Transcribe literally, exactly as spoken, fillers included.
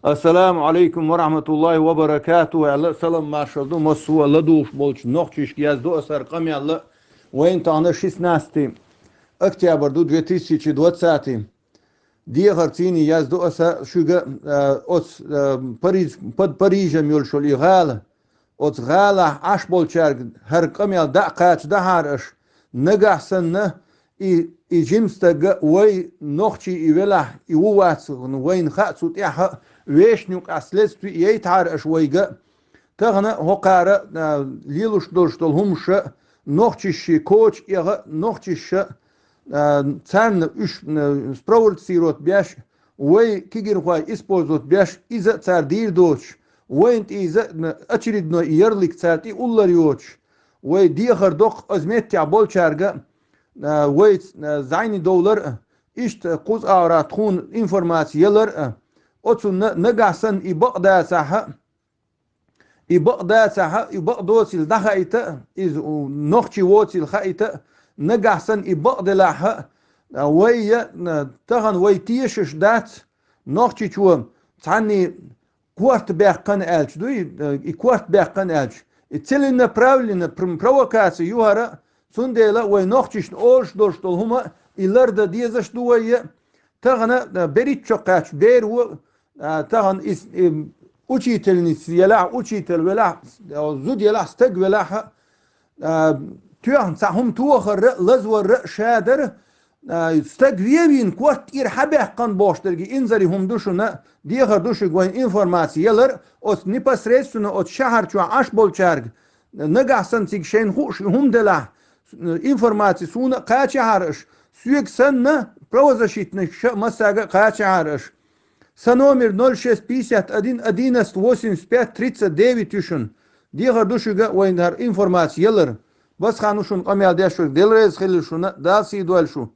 Ассаламу алейкум ва рахматуллахи ва баракату, аьлла, салам маршал ду массо а ладугӀуш болчу нохчишка, яздо аса хӀара къамел а. Вайна тахана шестнадцатый октябрь ду, две тысячи двадцатый. Дехар цийний яздо аса шуьга, а, оц, а, Париж, под Парижем йолуш йолу и гӀала. Оцу гӀалахь Ӏаш болчаьрга хӀара къамел даа кхача дахьара аша, нагахь санна, и, и жима стаг а вай нохчий и велахь, и ву вац, вайна хаьа цу тӀехь а, вешан юкъахь следстви яйтахьара аша вайга а. Тахана хӀокхара, а, лелуш долуш долу хӀумаша, нохчишший коча эгӀа, нохчишша, а, царна уьш, а, спровоцировать беш, вай кегирхой использовать беш, иза а цара дийр доцуш, вайна тӀе иза а, очередной ярлык цара тӀе уллар йоцуш, вай дехар доккху оза меттехь болчаьрга, а, вай, а, зӀене довлар а, иштта кхуза агӀора тхуна информаци ялар а, оцунна нагахь санна и бакъ дацахь а, и бакъ дацахь а, и бакъ доцийла дӀахаийта а, иза у, нохчи воцийла хаийта а, нагахь санна и бакъ делахь а, а, вай я, а, тахана вай тешаш дац, Нохчичо цхьанний корта баьккхина аьлча дуй, и корта баьккхина аьлча, и целенаправленно пр-, провокаци ю хӀара, цундела вай нохчишна олуш долуш долу хӀума и лардан дезаш ду вай. Тахана, а, берхӀитта шо кхаьчча беро, а, тахана и, и учительница елахь, учитель велахь, а, зуда елахь, стаг велахь, а, тоьхна цхьа хӀума тохарра а, лазварра а ша дара, а, стаг вевийна корта тӀера хьабаьккхина бохуш дерг и инзаре хӀума ду шуна, дехар ду шуьга вайн информаци ялар, оцу непосредственно оцу шахьар чохь Ӏаш болчаьрга нагахь санна цига шайна хууш и хӀума делахь, информаци суна а кхачахьара аша, соьга санна, правозащитникаша а массаьрга а кхачахьара аша. Сан номер ноль шесть пятьдесят один одиннадцать восемьдесят пять тридцать девять ю шуна. Дехар ду шуьга вайн хӀара информаци ялар. Басхан ву шуна къамел деш верг, Дела реза хила шуна, Дала сий дойла шу.